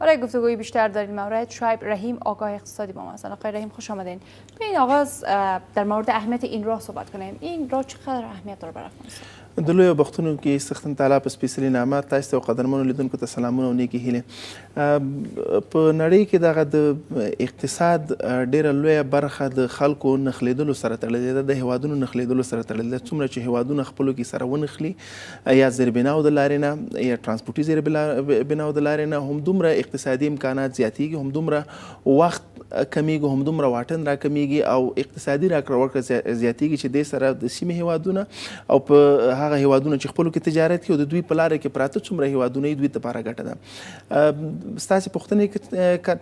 برای گفتگوی بیشتر در این مورد شعیب رحیم، آگاه اقتصادی با ما هستند. آقای رحیم، خوش آمدین. به این آغاز در مورد اهمیت این راه صحبت کنیم. این راه چقدر اهمیت داره برای افغانستان؟ د لویو بختونو کې څښتن تعالی په سپېڅلي نامه تاسو ته او قدرمنو لیدونکو ته سلامونه او نیکې هیلې. په نړۍ کې دغه د اقتصاد ډیره لویه برخه د خلکو نښلېدلو سره تړلې ده، د هیوادونو نښلېدلو سره تړلې ده. څومره چې هیوادونه خپلو کې سره ونښلي، یا زیربناو د لارې نه یا ترانسپورتي زیربناو د لارې نه، همدومره اقتصادي امکانات زیاتیږي، همدومره وخت کمیږي، همدومره واټن راکمیږي او اقتصادي راکړه ورکړه زیاتیږي، چې دې سره د سیمې هیوادونه او په هغه هیوادونه چې خپلو کې تجارت کوي او د دوی په لاره کې پراته څومره هیوادونه یې، دوی لپاره ګټه ده. ستاسې پوښتنې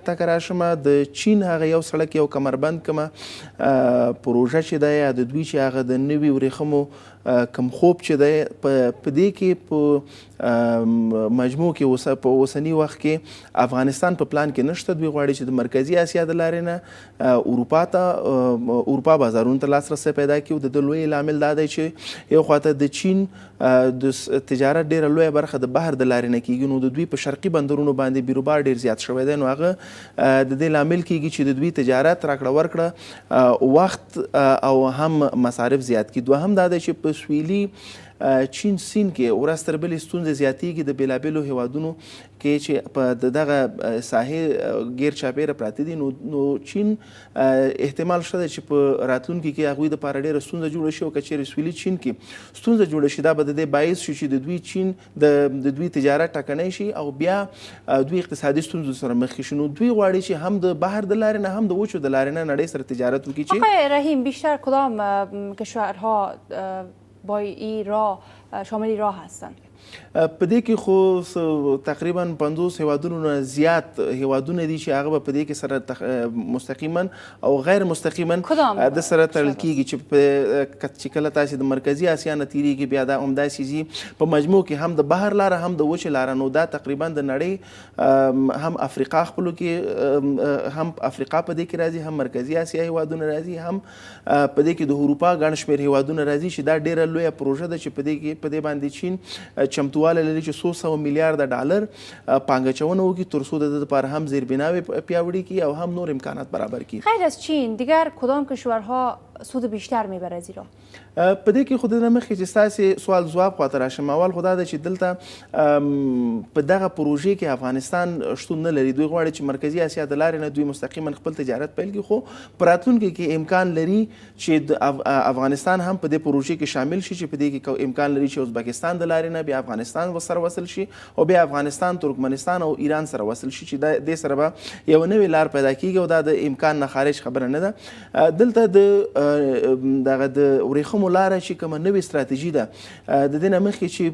ته که راشم، د چین هغه یو سړک یو کمربند کومه پروژه چې ده، یا د دوی چې هغه د نوي ورېښمو کوم خوب چې دی، په دې کې په مجموع کې په اوسني وخت کې افغانستان په پلان کې نشته. دوی غواړي چې د مرکزي اسیا د لارې نه اروپا ته، اروپا بازارونو ته لاسرسی پیدا کړي. او د ده لوی لامل دا دی چې یو خواته د چین د تجارت ډیره لویه برخه د بحر د لارې نه کیږي، نو د دوی په شرقي بندرونو باندې بیروبار ډیر زیات شوی دی، نو هغه د دې لامل کیږي چې د دوی تجارت، راکړه ورکړه، وخت او هم مصارف زیات کړي. دوهم دا دی چې په سویلي چین سین کې ورځ تر بلې ستونزې زیاتیږي، د بېلابېلو هیوادونو کې چې په دغه ساحې ګیر چاپیره پراته دي. نو چین احتمال شته دی چې په راتلونکي کې هغوی دپاره ډېره ستونزه جوړه شي، او که چیرې سویلي چین کې ستونزه جوړه شي، دا به د دې باعث شي چې د دوی چین د دوی تجارت ټکنی شي او بیا دوی اقتصادي ستونزو سره مخ شي. نو دوی غواړي چې هم د بحر د لارې نه هم د وچو د لارې نه نړۍ سره تجارت وکړي. چې آقای رحیم، بیشتر کدام کشورها با این راه شامل راه هستند؟ په دې کې خو تقریبا 50 هیوادونو نه زیات هیوادونه دي چې هغه به په دې کې سره مستقیما او غیر مستقیما د سره تړل کیږي، چې کله تاسې د مرکزي اسیا نه تیریږي، بیا دا همداسې ځي. په مجموع کې هم د بحر لاره هم د وچې لاره، نو دا تقریبا د نړۍ هم افریقا خپلو کې، هم افریقا په دې کې راځي، هم مرکزي اسیا هیوادونه راځي، هم په دې کې د اروپا ګڼ شمېر هیوادونه راځي، چې دا ډیره لویه پروژه ده چې په دې کې په دې باندې چین چمتووالی لري چې څو سوه میلیارده ډالر پانګه اچونه وکړي، تر څو د ده لپاره هم زیربناوې پیاوړې کړي او هم نور امکانات برابر کړي. غیر از چین دیگر کدام کشورها سود بیشتر میبره از این راه؟ په دې کې خو د نه مخکې چې ستاسې سوال ځواب خواته راشم، اول خو دا ده چې دلته په دغه پروژې کې افغانستان شتون نه لري. دوی غواړي چې مرکزي اسیا د لارې نه دوی مستقیما خپل تجارت پیل کړي، خو په راتلونکي کې امکان لري چې د افغانستان هم په دې پروژې کې شامل شي، چې په دې کې امکان لري چې ازبکستان د لارې نه بیا افغانستان سره وصل شي او بیا افغانستان ترکمنستان او ایران سره وصل شي، چې دې سره به یوه نوې لار پیدا کیږي او دا د امکان نه خارج خبره نه ده. دلته د دغه د ورېښمو لاره چې کومه نوې ستراتیژي ده، د دې نه مخکې چې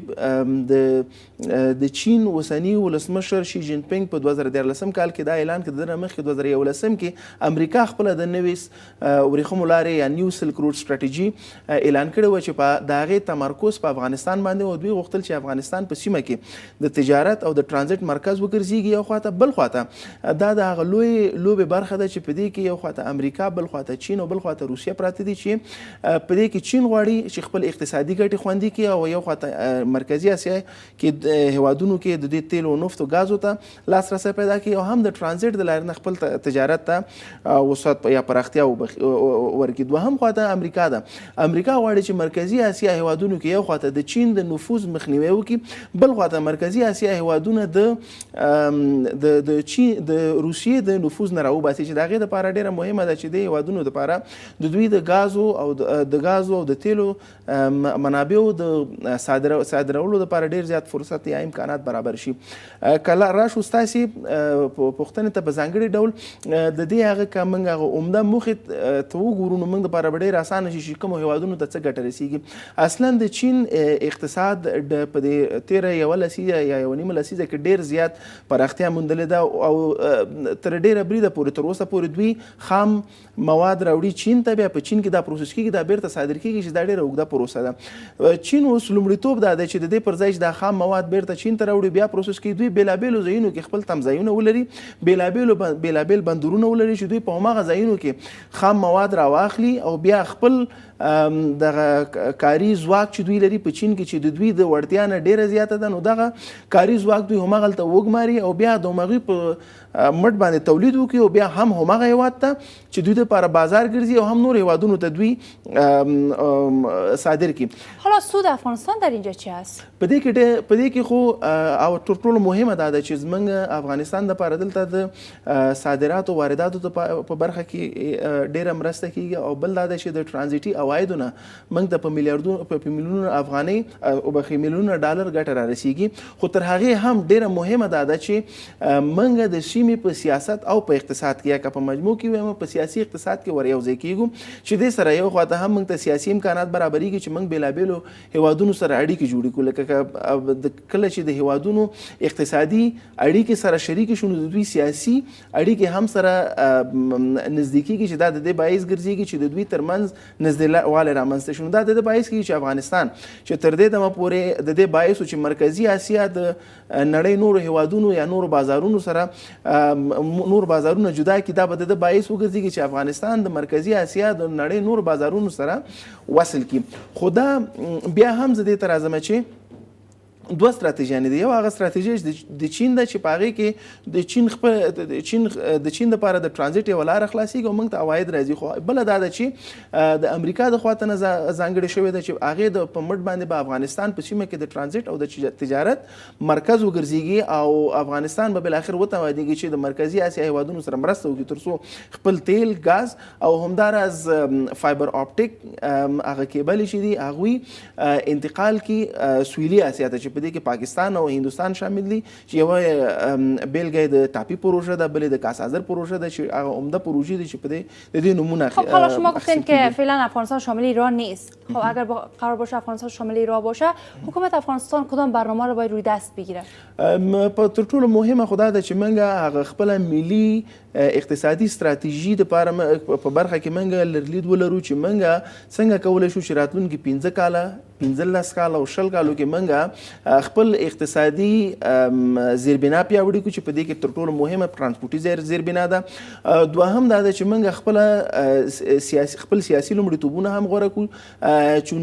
د چین اوسني ولسمشر شي جین پینګ په 2013 کال کې دا اعلان کړ، د دې نه مخکې 2011 کې امریکا خپله د نوې ورېښمو لارې یا نیو سلک روډ ستراتیژي اعلان کړې وه، چې په د هغې تمرکز په افغانستان باندې و. دوی غوښتل چې افغانستان په سیمه کې د تجارت او د ترانزیت مرکز وګرځېږي یو خواته، بل خواته دا د هغه لوی لوبې برخه ده چې په دې کې یو خواته امریکا، بل خواته چین او بل خواته روسیه پراته دي، چې په دې کې چین غواړي چې خپل اقتصادي ګټې خوندي کړي او یو خواته مرکزي اسیا کې هیوادونو کې د دې تیلو، نفتو، ګازو ته لاسرسی پیدا کړي او هم د ترانزیت د لارې نه خپل تجارت ته وسعت یا پراختیا ورکړي. دوهم خواته امریکا ده. امریکا غواړي چې مرکزي اسیا هیوادونو کې یو خواته د چین د نفوذ مخنیوی وکړي، بل خواته مرکزي اسیا هیوادونه د د چین د روسیې د نفوذ نه راوباسي، چې د هغې دپاره ډېره مهمه ده چې د هیوادونو دپاره د دوی د ګازو او د ګازو او د تیلو منابعو د صادرولو دپاره ډېر زیات فرصت یا امکانات برابر شي. کله راشو ستاسې پوښتنې ته په ځانګړي ډول، د دې هغه که موږ هغه عمده موخې ته وګورو، نو موږ دپاره به ډېر اسانه شي چې کومو هیوادونو ته څه ګټه رسیږي. اصلا د چین اقتصاد په دې تېره یوه لسیزه یا یوه نیمه لسیزه کې ډېر زیات پراختیا موندلې ده او تر ډېره بریده پورې تر اوسه پورې دوی خام مواد راوړي چین ته، بیا په چین کې دا پروسس کیږي، دا بیرته صادر کیږي، چې دا ډېره اوږده پروسه ده. چین اوس لومړیتوب دا دی چې د دې پر ځای چې دا خام مواد بیرته چین ته راوړي بیا پروسس کړي، دوی بېلابېلو ځایونو کې خپل تمځایونه ولري، بېلابېل بندرونه ولري، چې دوی په هماغه ځایونو کې خام مواد راواخلي او بیا خپل دغه کاري ځواک چې دوی لري په چین کې چې د دوی د وړتیا نه ډیره زیاته ده، نو دغه کاري ځواک دوی هماغلته وګماري او بیا د همغوی په مټ باندې تولید وکړي او بیا هم هماغه هیواد ته چې دوی لپاره بازار ګرځي او هم نور هیوادونو ته دوی صادر کړي. حالا سود افغانستان در اینجا چی است؟ په دې کې خو او تر ټولو مهمه دا ده چې زمونږ افغانستان دپاره دلته د صادراتو وارداتو په برخه کې ډیره مرسته کیږي، او بل دا ده چې د ترانزیټي عوایدو نه موږ ته په میلیاردونو په میلیونونو افغانۍ او بخښي میلیونونه ډالر ګټه را رسیږي. خو تر هغې هم ډیره مهمه دا ده چې موږ د سیمې په سیاست او په اقتصاد کې یا که په مجموع کې وایم په سیاسي اقتصاد کې ور یو ځای کیږو، چې دې سره یو خواته هم موږ ته سیاسي امکانات برابریږي چې موږ بېلابېلو هیوادونو سره اړیکې جوړې کړو، لکه کله چې د هیوادونو اقتصادي اړیکې سره شریکې شو نو د دوی سیاسي اړیکې هم سره نزدې کیږي، چې دا د دې باعث ګرځېږي چې د دوی ترمنځ نزدېوالی رامنځته شي. نو دا د دې باعث کیږي چې افغانستان چې تر دې دمه پورې د دې باعث و چې مرکزي اسیا د نړۍ نورو هیوادونو یا نورو بازارونو سره نور بازارونه جدا کړي، دا به د دې باعث وګرځېږي چې افغانستان د مرکزي اسیا د نړۍ نورو بازارونو سره وصل کړي. خو دا بیا هم زه دې ته راځم چې دوه ستراتیژیانې دي. یو هغه ستراتیژي د چین ده چې په هغې کې د چین دپاره د ترانزیټ یوه لاره خلاصېږي او موږ ته عواید راځي. خو بله دا ده چې د امریکا د خوا ته نه ځانګړې شوې ده چې هغې د په مټ باندې به افغانستان په سیمه کې د ترانزیټ او د تجارت مرکز وګرځېږي او افغانستان به بالاخره وتوانېږي چې د مرکزي اسیا هیوادونو سره مرسته وکړي ترڅو خپل تیل، ګاز او همداراز فایبر اپټیک هغه کیبلې چې دي هغوی انتقال کړي سویلي اسیا ته، چې په دې کې پاکستان او هندوستان شامل دي، چې یوه بېلګه یې د ټاپي پروژه ده، بلې د کاسازر پروژه ده، چې هغه عمده پروژې دي چې په دې د دې نمونه. خب حالا شما گفتین که فعلا افغانستان شامل ایران نیست. خب اگر قرار باشه افغانستان شامل ایران باشه، حکومت افغانستان کدام برنامه رو باید روی دست بگیره؟ په تر ټولو مهمه خو دا ده چې موږ هغه خپله ملي اقتصادي ستراتیژي دپاره په برخه کې موږ لرلید ولرو چې موږ څنګه کولی شو چې راتلونکي 5 کاله، 15 کاله او 20 کالو کې موږ خپل اقتصادي زیربنا پیاوړي کړو، چې په دې کې تر ټولو مهمه ترانسپورتي زیربنا ده. دوهم دا ده چې موږ خپل سیاسي لومړیتوبونه هم غوره کړو، چون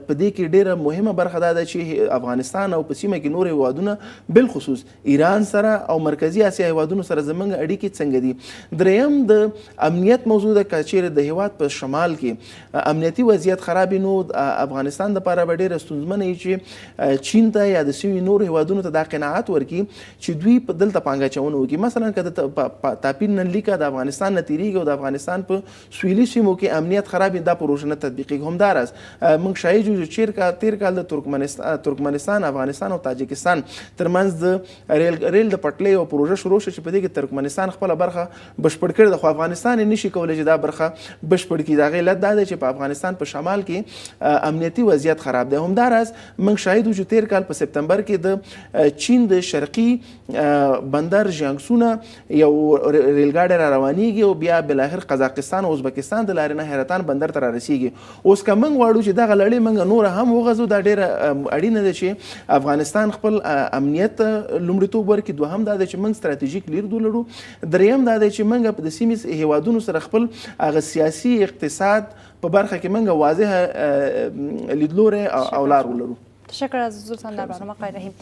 په دې کې ډېره مهمه برخه دا ده چې افغانستان او په سیمه کې نور هیوادونه بالخصوص ایران سره او مرکزي اسیا هیوادونو سره زموږ اړیکې څنګه دي. دریم د امنیت موضوع ده، که چیرې د هیواد په شمال کې امنیتي وضعیت خراب وي نو افغانستان دپاره به ډېره ستونزمنه وي چې چین ته یا د سیمې نورو هیوادونو ته دا قناعت ورکړي چې دوی په دلته پانګه اچونه وکړي. مثلا که د تاپین نن لیکه د افغانستان نه تېرېږي او د افغانستان په سویلي سیمو کې امنیت خراب وي، دا پروژه نه تطبیقېږي. همداراز موږ شاهد یو چې تېر کال د ترکمنستان، افغانستان او تاجکستان ترمنځ د ریل د پټلۍ یوه پروژه شروع شوه چې په دې کې ترکمنستان خپله برخه بشپړ کړې ده، خو افغانستان یې نشي کولی چې دا برخه بشپړ کړي. د هغې علت دا دی چې په افغانستان په شمال کې امنیتي وضعیت خراب دی. همداراز موږ شاهد یو چې تېر کال په سپتمبر کې د چین د شرقي بندر ژیانګسونه یو ریلګاډی را روانیږي او بیا بالاخره قزاقستان او ازبکستان د لارې نه حیرتان بندر ته را رسیږي. اوس که موږ غواړو چې دغه لړۍ موږ نوره هم وغځو، دا ډېره اړینه ده چې افغانستان خپل امنیت ته لومړیتوب ورکړي. دوهم دا دی چې موږ ستراتیژیک لید ولرو. دریم دا دی چې موږ د سیمې هیوادونو سره خپل هغه سیاسي اقتصاد په برخه کې موږ واضح لیدلوری او لار ولرو. تشکر از حضورتان در برنامه آقای رحیم.